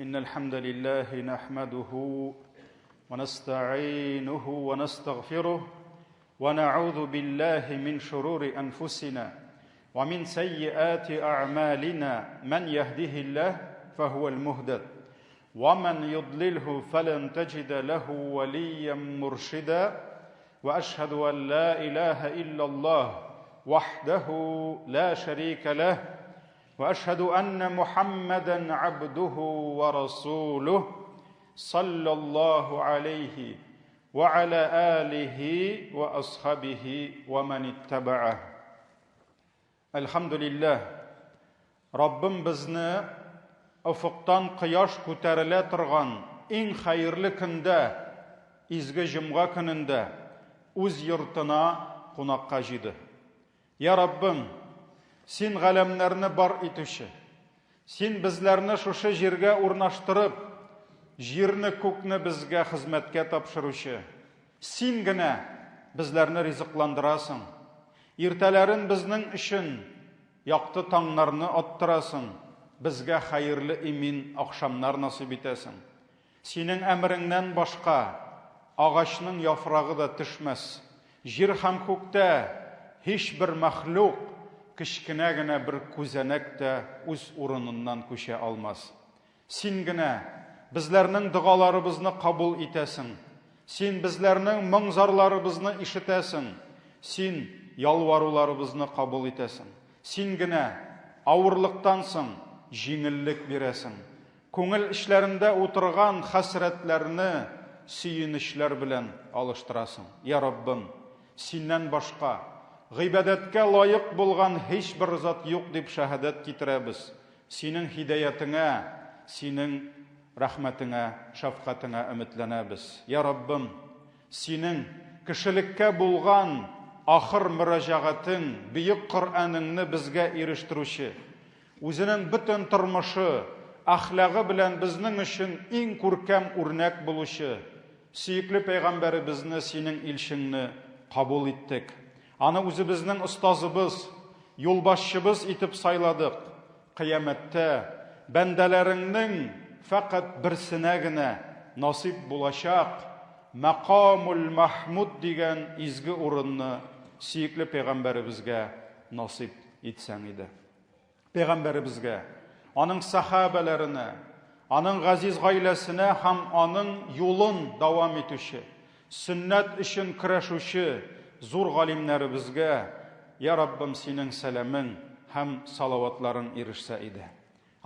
إن الحمد لله نحمده ونستعينه ونستغفره ونعوذ بالله من شرور أنفسنا ومن سيئات أعمالنا من يهده الله فهو المهدد ومن يضلله فلن تجد له وليا مرشدا واشهد ان لا اله الا الله وحده لا شريك له واشهد ان محمدا عبده ورسوله صلى الله عليه وعلى اله واصحابه ومن اتبعه الحمد لله Раббым безне офыктан кояш күтәрелә торган иң хәерле көндә, изге җомга көнендә үз йортына кунакка җыйды. Я Раббым, Син галәмнәрне бар итүче. Син безләрне шушы җиргә урнаштырып, җирне, күкне безгә хезмәткә тапшыручы. Син генә безләрне ризыкландырасың. Иртәләрен безнең өчен Якты таңнарны аттырасың, безгә хәерле имин ахшамнар насыйп итәсең. Синең әмереңнән башка агачның яфрагы да төшмәс. Җир һәм күктә һичбер мәхлук, кечкенә генә бер күзәнәк тә үз урыныннан күчә алмас. Син генә безләрнең догаларыбызны кабул итәсең. Син безләрнең моң-зарларыбызны ишетәсең. Син ялваруларыбызны кабул итәсең. Син генә авырлыктан соң җиңеллек бирәсең. Күңел эчләрендә утырган хәсрәтләрне сөенечләр белән алыштырасың. Я Раббым, Синнән башка гыйбадәткә лаек булган һичбер зат юк дип шәһадәт китерәбез. Синең һидаятеңә, Синең рәхмәтеңә, шәфкатеңә өметләнәбез. Я Раббым, Синең кешелеккә булган ахыр мөрәҗәгатең, бөек Коръәнеңне безгә ирештерүче, үзенең бөтен тормышы, әхлагы белән безнең өчен иң күркәм үрнәк булучы, сөекле пәйгамбәребезне, Синең илчеңне кабул иттек. Аны үзебезнең остазыбыз, юлбашчыбыз итеп сайладык. Кыямәттә бәндәләреңнең фәкать берсенә генә насыйп булачак Мәкамул Мәхмүд дигән изге урынны сөекле пәйгамбәребезгә насыйп итсәң иде. Пәйгамбәребезгә, аның сәхабәләренә, аның газиз гаиләсенә һәм аның юлын дәвам итүче, сөннәт өчен көрәшүче зур галимнәребезгә, Я Раббым, синең сәламең һәм салаватларың ирешсә иде.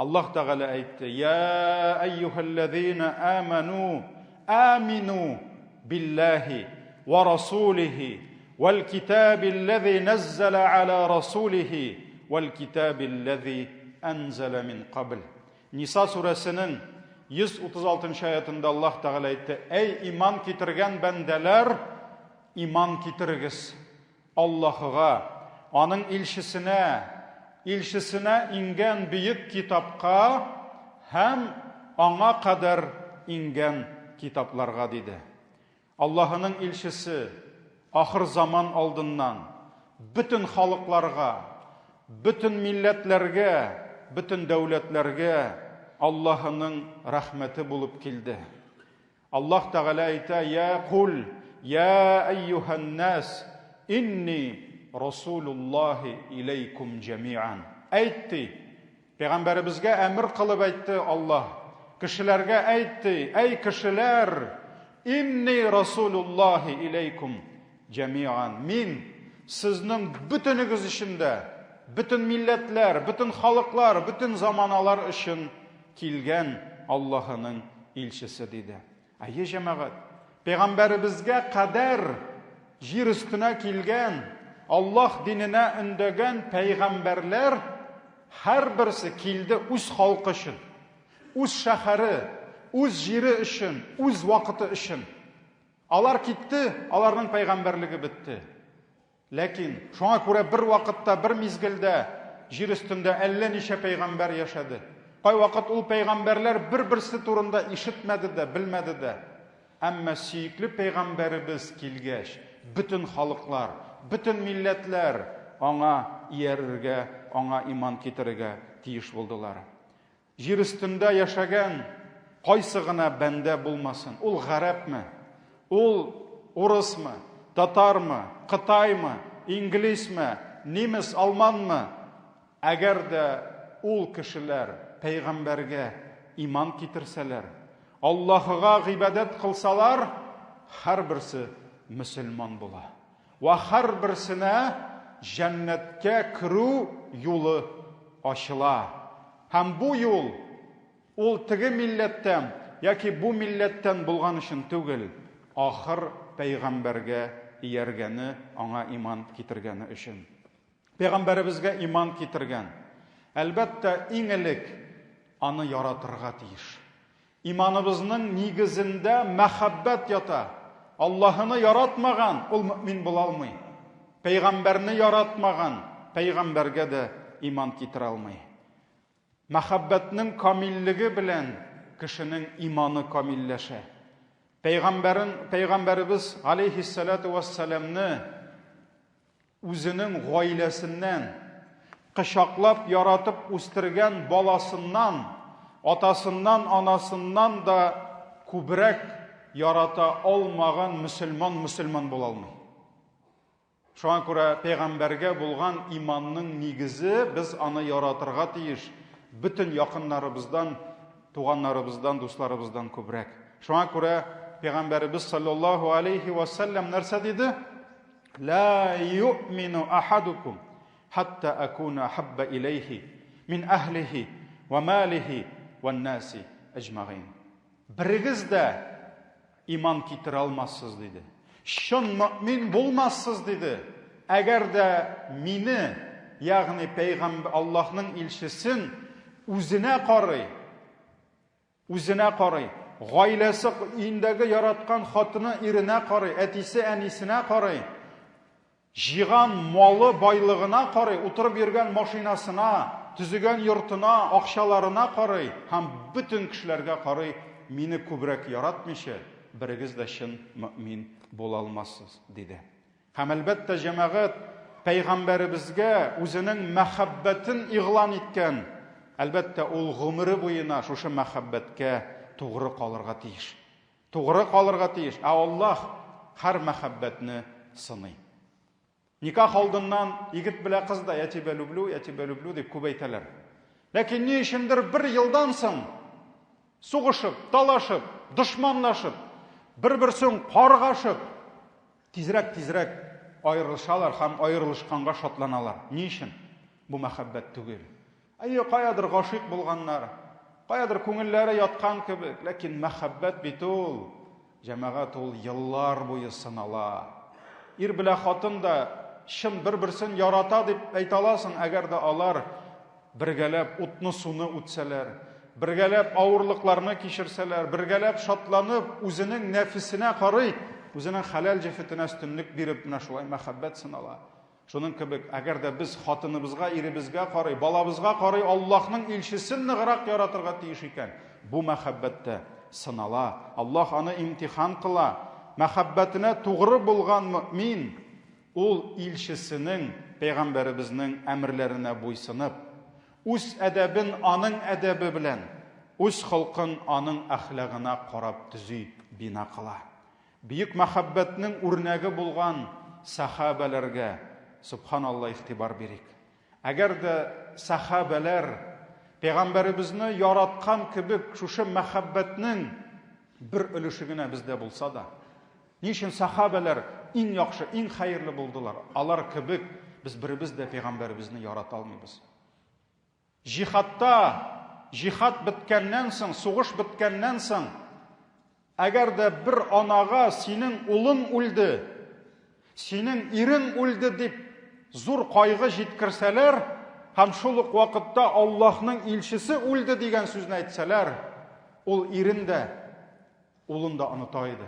Аллаһ Тәгалә әйтте: "Я әйюһәлләзина аману, амину биллаһи ва расулихи вал китабилләзи наззала аля расулихи вал китабилләзи анзала мин кабл". Ниса сүрәсенең 136 аятында Аллаһ Тәгалә әйтте: "Әй иман китергән бәндәләр, иман китерегез Аллаһыга, Аның илчесенә, илчесенә иңгән бөек китапка һәм аңа кадәр иңгән китапларга, диде. Аллаһының илчесе ахыр заман алдыннан бөтен халыкларга, бөтен милләтләргә, бөтен дәүләтләргә Аллаһының рәхмәте булып килде. Аллаһ Тәгалә әйтә, Я кул, я әйюһән-нас, инни расулуллаһи иләйкум җәмиан. Әйт ди. Пәйгамбәребезгә әмер кылып әйтте Аллаһ. Кешеләргә әйт ди, әй кешеләр, инни расулуллаһи иләйкум җәмиан. Мин сезнең бөтенегез өчен дә, бөтен милләтләр, бөтен халыклар, бөтен заманалар өчен килгән Аллаһының илчесе, диде. Әйе, җәмәгать, пәйгамбәребезгә кадәр җир өстенә килгән, Аллаһ диненә өндәгән пәйгамбәрләр һәрберсе килде үз халкы өчен, үз шәһәре, үз җире өчен, үз вакыты өчен. Алар китте, аларның пәйгамбәрлеге бетте. Ләкин, шуңа күрә бер вакытта, бер мизгелдә җир өстендә әллә ничә пәйгамбәр яшәде. Кайвакыт ул пәйгамбәрләр бер-берсе турында ишетмәде дә, белмәде дә. Әмма сөекле пәйгамбәребез килгәч, бөтен халыклар, бөтен милләтләр аңа иярергә, аңа иман китерергә тиеш булдылар. Җир өстендә яшәгән Кайсы гына бәндә булмасын, ул гарәпме, ул урысмы, татармы, кытаймы, инглизме, немец, алманмы, әгәр дә ул кешеләр пәйгамбәргә иман китерсәләр, Аллаһыга гыйбадәт кылсалар, һәрберсе мөселман була. Вә һәрберсенә җәннәткә керү юлы ачыла. Һәм бу юл ул теге милләттән яки бу милләттән булган өчен түгел, ахыр пәйгамбәргә ияргәне, аңа иман китергәне өчен. Пәйгамбәребезгә иман китергән, әлбәттә, иң элек аны яратырга тиеш. Иманыбызның нигезендә мәхәббәт ята. Аллаһыны яратмаган, ул мөэмин була алмый. Пәйгамбәрне яратмаган, пәйгамбәргә дә иман китерә алмый. Мәхәббәтнең камиллеге белән кешенең иманы камилләшә. Пәйгамбәрен, пәйгамбәребез алейһиссалату вассаламны үзенең гаиләсеннән, кочаклап яратып үстергән баласыннан, атасыннан, анасыннан да күбрәк ярата алмаган мөселман мөселман була алмый. Шуңа күрә пәйгамбәргә булган иманның нигезе без аны яратырга тиеш, бөтен якыннарыбыздан, туганнарыбыздан, дусларыбыздан күбрәк. Шуңа күрә пәйгамбәребез саллаллаһу алейхи ва саллям нәрсә диде? Ла юъмину ахадукум хатта акуна хабба илейхи мин әһлихи ва малихи ва наси әҗмәгыйн. Берегез дә иман китерә алмассыз, диде. Чын мөмин булмассыз, диде. Әгәр дә мине, ягъни пәйгамбәр Аллаһның илчесен үзенә карый, Үзенә карый, гаиләсе, өендәге яраткан хатыны иренә карый, әтисе әнисенә карый, җыйган малы байлыгына карый, утырып йөргән машинасына, төзегән йортына, акчаларына карый һәм бөтен кешеләргә карый, мине күбрәк яратмыйча, берегез дә чын мөэмин була алмассыз, диде. Һәм, әлбәттә, җәмәгать пәйгамбәребезгә үзенең мәхәббәтен игълан иткән, әлбәттә, ул гомере буена шушы мәхәббәткә тугры калырга тиеш. Тугры калырга тиеш. Ә Аллаһ һәр мәхәббәтне сыный. Никах алдыннан егет белән кыз да я тебя люблю, я тебя люблю дип күп әйтәләр. Ләкин ни өчендер бер елдан соң сугышып, талашып, дошманлашып, бер-берсен каргашып, Тизрәк-тизрәк аерылышалар һәм аерылышканга шатланалар. Ни өчен? Бу мәхәббәт түгел. Әйе, каядыр гашыйк булганнар, каядыр күңелләре яткан кебек, ләкин мәхәббәт бит ул, җәмәгать, ул еллар буе сынала. Ир белән хатын да чын бер-берсен ярата дип әйтә аласың, әгәр дә алар Бергәләп утны-суны үтсәләр, бергәләп авырлыкларны кичерсәләр, бергәләп шатланып, үзенең нәфесенә карый, үзенең хәләл җефетенә өстенлек биреп, менә шулай мәхәббәт сынала. Шуның кебек, әгәр дә без хатыныбызга, иребезгә карый, балабызга карый Аллаһның илчесен ныграк яратырга тиеш икән, бу мәхәббәт тә сынала. Аллаһ аны имтихан кыла. Мәхәббәтенә тугры булган мөэмин, Ул илчесенең, пәйгамбәребезнең әмерләренә буйсынып, үз әдәбен аның әдәбе белән, үз холкын аның әхлагына карап төзи, бина кыла. Бөек мәхәббәтнең үрнәге булган сәхабәләргә, сөбханалла, игътибар бирик. Әгәр дә сәхабәләр пәйгамбәребезне яраткан кебек шушы мәхәббәтнең бер өлеше генә бездә булса да, Ни өчен сәхабәләр иң яхшы, иң хәерле булдылар? Алар кебек без беребез дә пәйгамбәребезне ярата алмыйбыз. Җихадта, җихад беткәннән соң, сугыш беткәннән соң, әгәр дә бер анага синең улың үлде, синең ирең үлде дип зур кайгы җиткерсәләр, һәм шул ук вакытта Аллаһның илчесе үлде дигән сүзне әйтсәләр, ул ирен дә, Улын да оныта иде.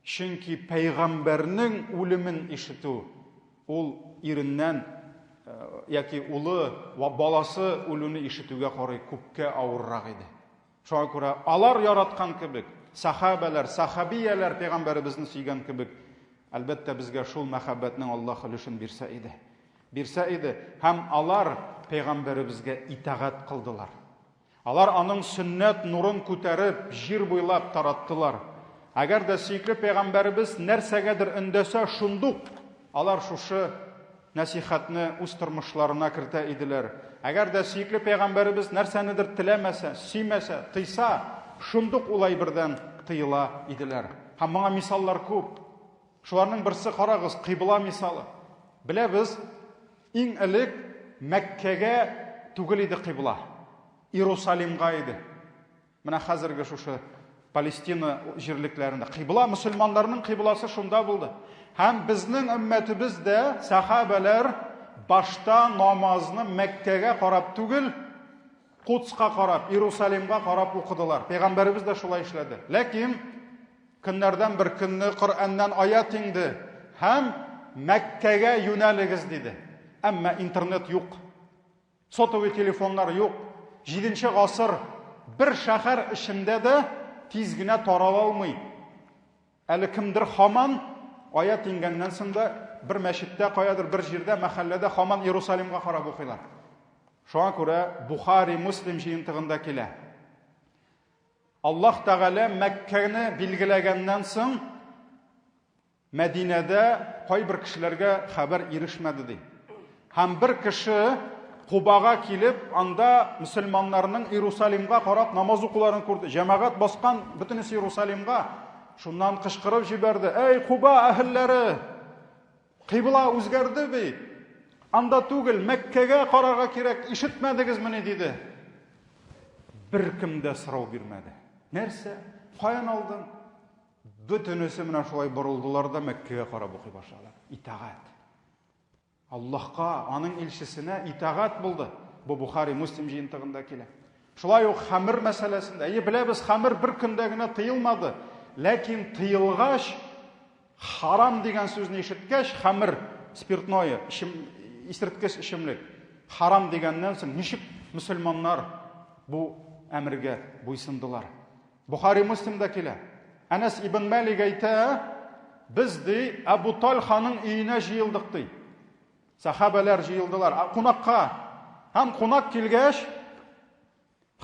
Чөнки пәйгамбәрнең үлемен ишетү ул иреннән э, яки улы ва баласы үлүне ишетүгә карый күпкә авыррак иде. Шуңа күрә алар яраткан кебек, сахабәләр, сахабияләр пәйгамбәребезне сөйгән кебек, әлбәттә, безгә шул мәхәббәтнең Аллаһ өлешен бирсә иде. Бирсә иде һәм алар пәйгамбәребезгә итагать кылдылар. Алар аның сөннәт нурын күтәреп, җир буйлап тараттылар. Әгәр дә сөекле пәйгамбәребез нәрсәгәдер өндәсә, шундук алар шушы нәсихәтне үз тормышларына кертә иделәр. Әгәр дә сөекле пәйгамбәребез нәрсәнедер теләмәсә, сөймәсә, тыйса, шундук ул әйбердән тыела иделәр. Һәм моңа мисаллар күп. Шуларның берсе, карагыз, кыйбла мисалы. Беләбез, иң элек Мәккәгә түгел иде кыйбла, Иерусалимга иде. Менә хәзерге шушы Палестина җирлекләрендә кыйбла, мөселманнарның кыйбласы шунда булды. Һәм безнең өммәтебез дә, сәхабәләр башта намазны Мәккәгә карап түгел, Кудска карап, Иерусалимга карап укыдылар. Пәйгамбәребез дә шулай эшләде. Ләкин көннәрдән бер көнне Коръәннән аят иңде һәм Мәккәгә юнәлегез диде. Әмма интернет юк. Сотовый телефоннар юк. Җиденче гасыр бер шәһәр эчендә дә тиз генә тарала алмый. Әле кемдер хаман аят иңгәннән соң да бер мәчеттә, каядыр бер җирдә, мәхәлләдә хаман Иерусалимга карап укыйлар. Шуңа күрә Бухари, Муслим җыентыгында килә. Аллаһ Тәгалә Мәккәне билгеләгәннән соң Мәдинәдә кайбер кешеләргә хәбәр ирешмәде ди. Һәм бер кеше Кубага килеп, анда мөселманнарның Иерусалимга карап намаз укуларын күрде. Җәмәгать баскан бөтенесе Иерусалимга. Шуннан кычкырып җибәрде. Әй, Куба әһелләре! Кыйбла үзгәрде бит. Анда түгел, Мәккәгә карарга кирәк, ишетмәдегезмени диде. Беркем дә сорау бирмәде. Нәрсә? Каян алдың? Бөтенесе менә шулай борылдылар да Мәккәгә карап укый башладылар. Итагать. Аллаһка, аның илчесенә итагать булды. Бу Бухари, Муслим җыентыгында килә. Шулай ук хәмер мәсьәләсендә. Әйе, беләбез, хәмер бер көндә генә тыелмады. Ләкин тыелгач, харам дигән сүзне ишеткәч, хәмер, спиртное, ишем, исерткеч эчемлек, харам дигәннән соң ничек мөселманнар бу әмергә буйсындылар? Бухари Муслимда килә. Әнәс ибн Мәлик әйтә, без ди Әбу Тальханың өенә җыелдык ди. Сахабәләр җыелдылар кунакка. Һәм кунак килгәч,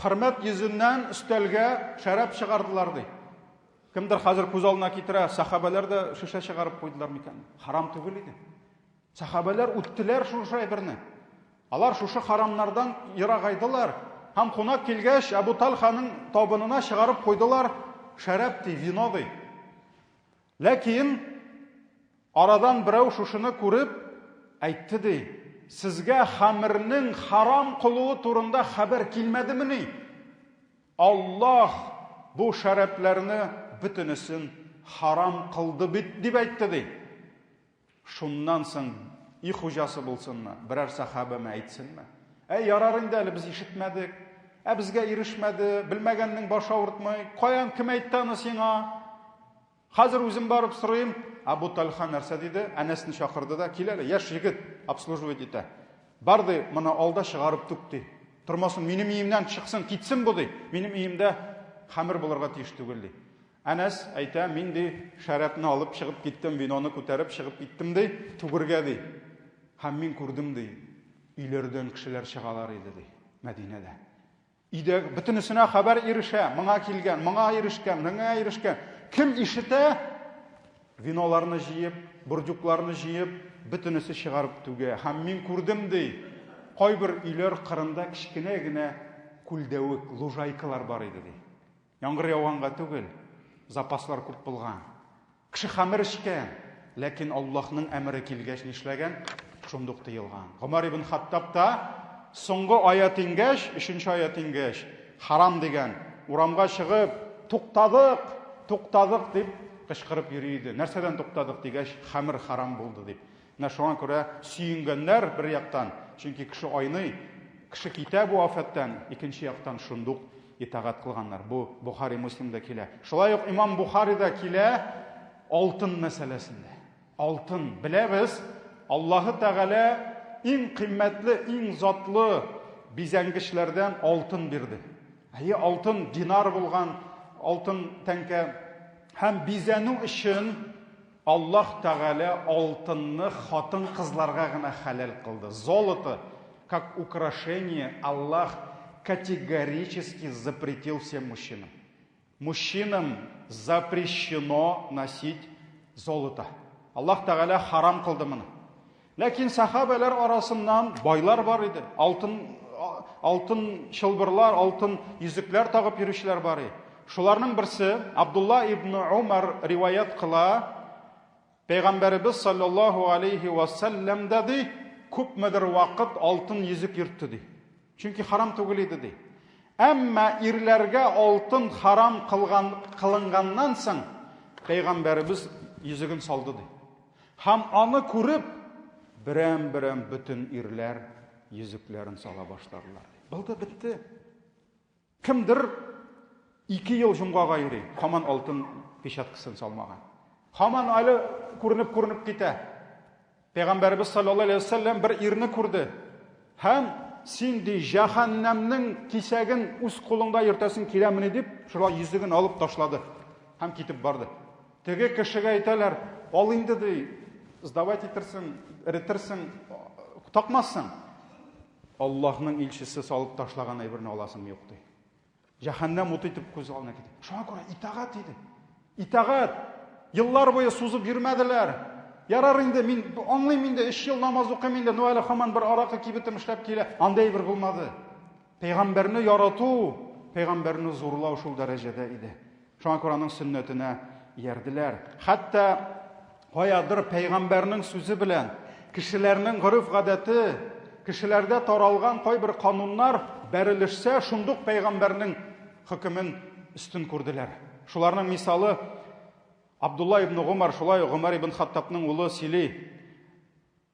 хөрмәт йөзеннән өстәлгә шәраб чыгардылар ди. Кемдер хәзер күз алдына китерә, сахабәләр дә шешә чыгарып куйдылар микән? Харам түгел иде. Сахабәләр үттеләр шушы әйберне. Алар шушы харамнардан ерагайдылар. Һәм кунак килгәч, Әбу Талханың табынына чыгарып куйдылар шәраб ди, вино ди. Ләкин арадан берәү шушыны күреп әйтте ди, сезгә хәмернең харам кылуы турында хәбәр килмәдемени? Аллаһ бу шәрабләрне бөтенесен харам кылды бит, дип әйтте ди. Шуннан соң өй хуҗасы булсынмы, берәр сәхабәме әйтсенме? Әй, ярар инде әле без ишетмәдек, ә безгә ирешмәде, белмәгәннең башы авыртмый, каян кем әйтте аны сиңа? Хәзер үзем барып сорыйм. Абу Тальха нәрсә диде? Әнәсне чакырды да, кил әле, яшь егет обслуживать итә. Бар ди, моны алда чыгарып түк ди. Тормасын, минем өемнән чыксын, китсен бу ди. Минем өемдә хәмер булырга тиеш түгел ди. Әнәс әйтә, мин ди, шәрабны алып чыгып киттем, виноны күтәреп чыгып киттем ди, түгергә ди. Һәм мин күрдем ди, өйләрдән кешеләр чыгалар иде ди, Мәдинәдә. Өйдә бөтенесенә хәбәр ирешә, моңа килгән, моңа ирешкән, моңа ирешкән. Кем ишетә? Виноларны җыеп, бурдюкларны җыеп, бөтенесе чыгарып түгә. Һәм мин күрдем ди, кайбер өйләр кырында кечкенә генә күлдәвек, лужайкалар бар иде ди. Яңгыр яуганга түгел, запаслар күп булган. Кеше хәмер эчкән, ләкин Аллаһның әмере килгәч нишләгән? Шундук тыелган. Гомәр ибн Хаттаб та соңгы аят иңгәч, өченче аят иңгәч, харам дигән, урамга чыгып, туктадык, туктадык дип кычкырып йөри иде. Нәрсәдән туктадык дигәч, хәмер харам булды дип. Менә шуңа күрә сөенгәннәр бер яктан, чөнки кеше айный, кеше китә бу афәттән, икенче яктан шундук итагать кылганнар. Бу Бухари Муслимда килә. Шулай ук имам Бухарида килә алтын мәсьәләсендә. Алтын беләбез, Аллаһы Тәгалә иң кыйммәтле, иң затлы бизәнгечләрдән алтын бирде. Әйе, алтын динар булган, алтын тәңкә һәм бизәнү өчен Аллаһ Тәгалә алтынны хатын-кызларга гына хәләл кылды. Золото, как украшение, Аллаһ категорически запретил всем мужчинам. Мужчинам запрещено носить золото. Аллаһ Тәгалә харам кылды моны. Ләкин сахабәләр арасыннан байлар бар иде. Алтын алтын чылбырлар, алтын йөзекләр тагып йөрүчеләр бар иде. Шуларның берсе Абдулла ибн Умар риваять кыла, Пәйгамбәребез саллаллаһу алейхи ва сәлләм дә ди, күпмедер вакыт алтын йөзек йөртте ди. Чөнки харам түгел иде ди. Әмма ирләргә алтын харам кылган кылынганнан соң пәйгамбәребез йөзеген салды ди. Һәм аны күреп берәм-берәм бөтен ирләр йөзекләрен сала башладылар. Булды, бетте. Кемдер ике ел җомгага йөри, һаман алтын печаткасын салмаган. Һаман әле күренеп-күренеп китә. Пәйгамбәребез саллаллаһу алейһи вәсәлләм бер ирне күрде. Һәм син ди җәһәннәмнең кисәген үз кулыңда йөртәсең киләмени дип, шулай йөзеген алып ташлады һәм китеп барды. Теге кешегә әйтәләр, ал инде ди, сдавать итерсең, эретерсең, такмассың. Аллаһның илчесе салып ташлаган әйберне аласым юк, ди. Җәһәннәм уты итеп күз алдына китә. Шуңа күрә итагать иде. Итагать. Еллар буе сузып йөрмәделәр. Ярар инде, мин аңлыйм инде, өч ел намаз укыйм инде, ну әле һаман бер аракы кибетем эшләп килә. Андый әйбер булмады. Пәйгамбәрне ярату, пәйгамбәрне зурлау шул дәрәҗәдә иде. Шуңа күрә аның сөннәтенә иярделәр. Хәтта каядыр пәйгамбәрнең сүзе белән кешеләрнең гореф-гадәте, кешеләрдә таралган кайбер кануннар бәрелешсә, шундук пәйгамбәрнең хөкемен өстен күрделәр. Шуларның мисалы Абдулла ибн Гумар, шулай ук Гомәр ибн Хаттабның улы сөйли.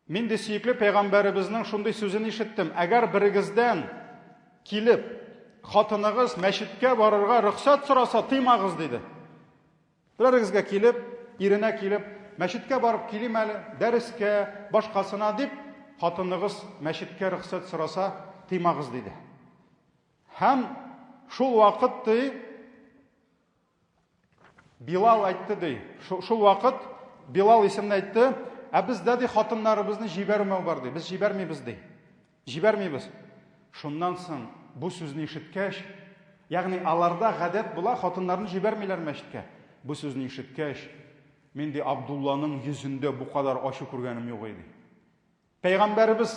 Мин ди сөекле пәйгамбәребезнең шундый сүзен ишеттем, Әгәр берегездән килеп, хатыныгыз мәчеткә барырга рөхсәт сораса, тыймагыз, диде. Берәрегезгә килеп, иренә килеп, мәчеткә барып килим әле, дәрескә, башкасына дип, хатыныгыз мәчеткә рөхсәт сораса, тыймагыз, диде. Һәм шул вакыт ди, Билал әйтте ди. Шул вакыт Билал исемле әйтте, ә бездә ди хатыннарыбызны җибәрмәү бар ди. Без җибәрмибез ди. Җибәрмибез. Шуннан соң бу сүзне ишеткәч, ягъни аларда гадәт була, хатыннарны җибәрмиләр мәчеткә. Бу сүзне ишеткәч, мин ди Абдулланың йөзендә бу кадәр ачу күргәнем юк иде. Пәйгамбәребез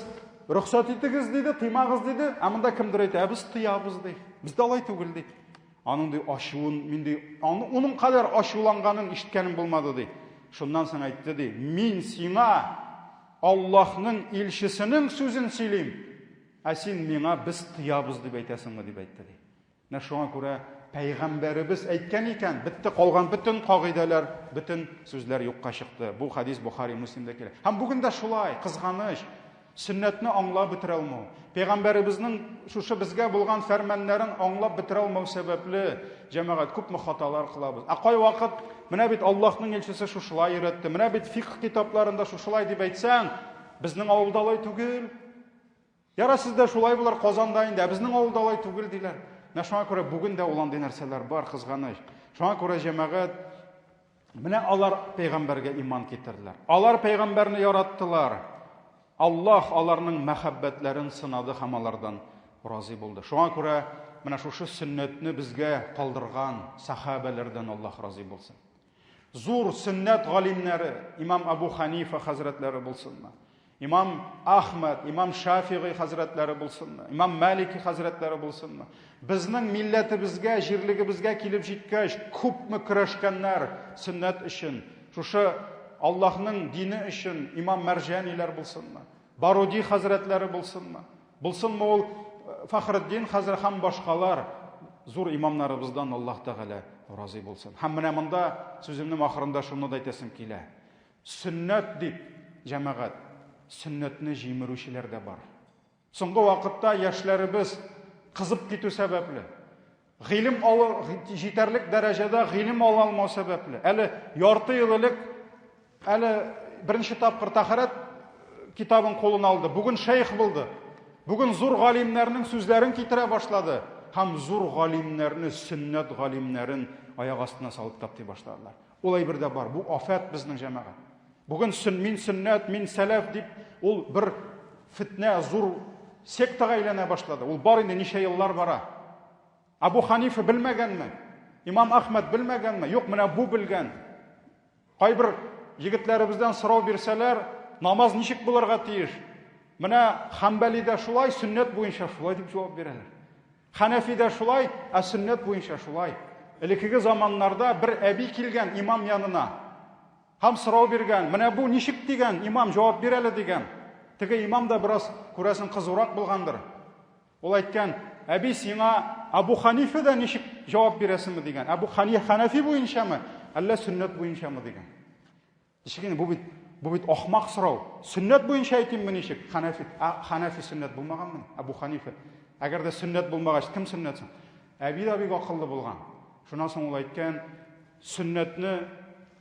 рөхсәт итегез диде, тыймагыз диде, ә монда кемдер әйтә, ә без тыябыз ди. Бездә алай түгел ди. Аның ди ачуын, мин ди, аны уның кадәр ачуланганын ишеткәнем булмады ди. Шуннан соң әйтте ди, мин сиңа Аллаһның илчесенең сүзен сөйлим, ә син миңа без тыябыз дип әйтәсеңме дип әйтте ди. Менә шуңа күрә пәйгамбәребез әйткән икән, бетте, калган бөтен кагыйдәләр, бөтен сүзләр юкка чыкты. Бу хадис Бухари, Муслимдә килә. Һәм бүген дә шулай, кызганыч, сөннәтне аңлап бетерә алмау, пәйгамбәребезнең шушы безгә булган фәрманнарын аңлап бетерә алмау сәбәпле, җәмәгать, күпме хаталар кылабыз. Ә кайвакыт менә бит Аллаһның илчесе шушылай өйрәтте, менә бит фикх китапларында шушылай дип әйтсәң, безнең авылда алай түгел. Яра сездә шулай булыр Казанда инде, ә безнең авылда алай түгел диләр. Менә шуңа күрә бүген дә ул андый нәрсәләр бар, кызганыч. Шуңа күрә җәмәгать менә алар пәйгамбәргә иман китерделәр. Алар пәйгамбәрне яраттылар. Аллаһ аларның мәхәббәтләрен сынады һәм алардан разый булды. Шуңа күрә менә шушы сөннәтне безгә калдырган сахабәләрдән Аллаһ разый булсын. Зур сөннәт галимнәре, имам Абу Ханифа хәзрәтләре булсынмы, имам Ахмад, имам Шафигый хәзрәтләре булсынмы, имам Малики хәзрәтләре булсынмы, безнең милләтебезгә, җирлегебезгә килеп җиткәч, күпме көрәшкәннәр сөннәт өчен, шушы Аллаһның дине өчен имам Мәрҗаниләр булсынмы, Баруди хәзрәтләре булсынмы, Булсынмы ул Фәхретдин хәзрәт һәм башкалар зур имамнарыбыздан Аллаһ Тәгалә разый булсын. Һәм менә монда сүземнең ахырында шуны да әйтәсем килә. Сөннәт дип, җәмәгать, сөннәтне җимерүчеләр дә бар. Соңгы вакытта яшьләребез кызып китү сәбәпле, Гыйлем алу җитәрлек дәрәҗәдә гыйлем ала алмау сәбәпле. Әле ярты ел элек әле беренче тапкыр тәһарәт китабын кулына алды. Бүген шәйх булды. Бүген зур галимнәрнең сүзләрен китерә башлады һәм зур галимнәрне, сөннәт галимнәрен аяк астына салып таптый башладылар. Ул әйбер дә бар. Бу афәт безнең җәмәгать. Бүген сөн, мин сөннәт, мин сәләф дип ул бер фитнә, зур сектага әйләнә башлады. Ул бар инде ничә еллар бара. Абу Ханифа белмәгәнме? Имам Ахмад белмәгәнме? Юк, менә бу белгән. Кайбер егетләребездән сорау бирсәләр, намаз ничек булырга тиеш? Менә Хәмбәлидә шулай, сөннәт буенча шулай дип җавап бирәләр. Хәнәфидә шулай, ә сөннәт буенча шулай. Элеккеге заманнарда бер әби килгән имам янына. Һәм сорау биргән, менә бу ничек дигән, имам җавап бир әле дигән. Теге имам да бераз, күрәсең, кызурак булгандыр. Ул әйткән, әби сиңа Абу Ханифа да ничек җавап бирәсеңме дигән. Абу Хани Ханафи буенчамы, әллә сөннәт буенчамы дигән. Ничек инде бу бит бу бит ахмак сорау. Сөннәт буенча әйтимме ничек? Ханафи, а Ханафи сөннәт булмаганмы? Абу Ханифа. Әгәр дә сөннәт булмагач, кем сөннәт соң? Әби дә бик акыллы булган. Шуннан соң ул әйткән, сөннәтне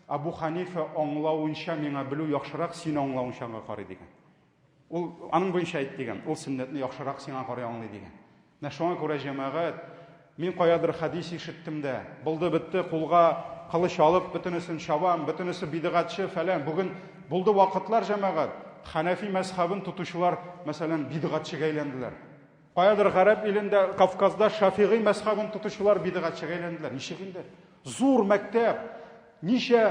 Абу Ханифа аңлавынча миңа белү яхшырак, син аңлавынча карый дигән. Ул аның буенча әйт дигән. Ул сөннәтне яхшырак сиңа карый аңлый дигән. Менә шуңа күрә җәмәгать, мин каядыр хәдис ишеттем дә, булды бетте, кулга кылыч алып, бөтенесен чабам, бөтенесе бидгатьче, фәлән. Бүген булды вакытлар җәмәгать, Хәнәфи мәзхәбен тотучылар, мәсәлән, бидгатьчегә әйләнделәр. Каядыр гарәп илендә, Кавказда Шафигый мәзхәбен тотучылар бидгатьчегә әйләнделәр. Ничек инде? Зур мәктәп, ничә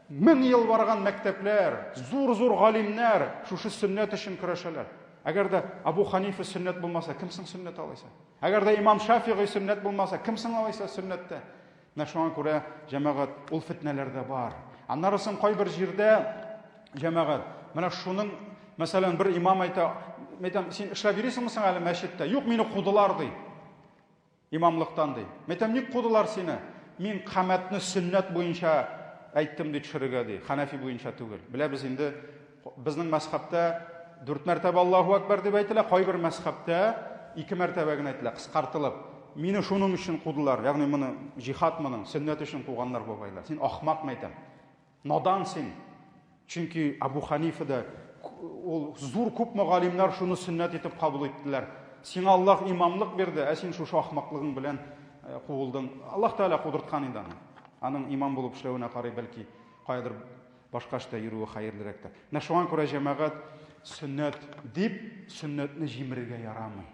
мең ел барган мәктәпләр, зур-зур галимнәр шушы сөннәт өчен көрәшәләр. Әгәр дә Абу Ханифа сөннәт булмаса, кем соң сөннәт алайса? Әгәр дә имам Шафигый сөннәт булмаса, кем соң алайса сөннәттә? Менә шуңа күрә, җәмәгать, ул фетнәләр дә бар. Аннары соң кайбер җирдә, җәмәгать, менә шуның, мәсәлән, бер имам әйтә, әйтәм, син эшләп йөрисеңме соң әле мәчеттә? Юк, мине кудылар, ди. Имамлыктан, ди. Мәйтәм, ник кудылар сине? Мин камәтне сөннәт буенча әйттем, ди, төшерергә, ди. Хәнәфи буенча түгел. Беләбез инде, безнең мәзхәбтә дүрт мәртәбә Аллаһу әкбәр дип әйтелә, кайбер мәзхәбтә ике мәртәбә генә әйтелә, кыскартылып. Мине шуның өчен кудылар, ягъни моны җихад моның, сөннәт өчен куганнар бабайлар. Син ахмак, мәйтәм. Надан син. Чөнки Абу Ханифа да ул зур күпме галимнәр шуны сөннәт итеп кабул иттеләр. Сиңа Аллаһ имамлык бирде, ә син шушы ахмаклыгың белән э, куылдың. Аллаһ Тәгалә кудырткан инде аны. Аның имам булып эшләвенә карый, бәлки каядыр башка эштә йөрүе хәерлерәктер. Менә шуңа күрә җәмәгать сөннәт дип сөннәтне җимерергә ярамый.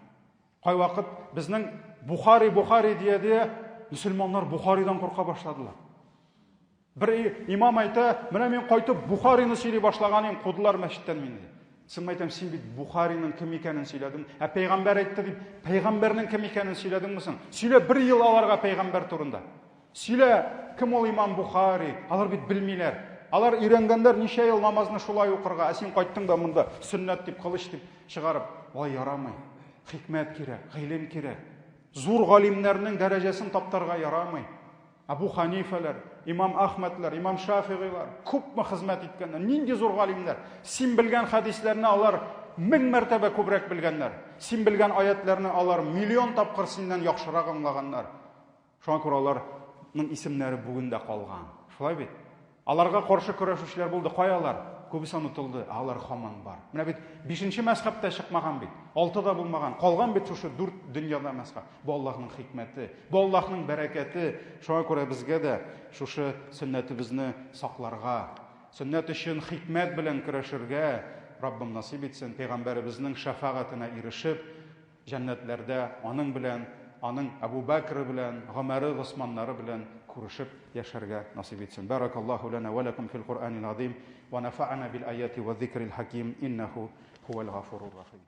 Кайвакыт безнең Бухари, Бухари дия-дия мөселманнар Бухаридан курка башладылар. Бер имам әйтә, менә мин кайтып Бухарины сөйли башлаган идем, кудылар мәчеттән мине. Соң әйтәм, син бит Бухариның кем икәнен сөйләдең. Ә пәйгамбәр әйтте дип, пәйгамбәрнең кем икәнен сөйләдеңме соң? Сөйлә бер ел аларга пәйгамбәр турында. Сөйлә, кем ул имам Бухари? Алар бит белмиләр. Алар өйрәнгәннәр ничә ел намазны шулай укырга, ә син кайттың да монда сөннәт дип, кылыч дип чыгарып. Алай ярамый. Хикмәт кирәк, гыйлем кирәк. Зур галимнәрнең дәрәҗәсен таптарга ярамый. Әбу Ханифәләр, имам Ахмәдләр, имам Шафигыйлар күпме хезмәт иткәннәр, нинди зур галимнәр. Син белгән хәдисләрне алар мең мәртәбә күбрәк белгәннәр. Син белгән аятларны алар миллион тапкыр синнән яхшырак аңлаганнар. Шуңа күрә аларның исемнәре бүген дә калган. Шулай бит? Аларга каршы көрәшүчеләр булды. Кая алар? Күбесе онытылды, ә алар һаман бар. Менә бит бишенче мәзхәб тә чыкмаган бит. Алты да булмаган. Калган бит шушы дүрт дөньяда мәзхәб. Бу Аллаһның хикмәте, бу Аллаһның бәрәкәте. Шуңа күрә безгә дә шушы сөннәтебезне сакларга, сөннәт өчен хикмәт белән көрәшергә Раббым насыйп итсен, пәйгамбәребезнең шәфәгатенә ирешеп, Җәннәтләрдә аның белән, аның Әбу Бәкре белән, Гомәре, Госманнары белән күрешеп яшәргә насыйп итсен. Бәрәкаллаһу ләнә вә ләкүм фил Куръанил азим вә нәфә'әнә бил аяти вә зикрил хаким иннәһу һувәл гафурур рахим.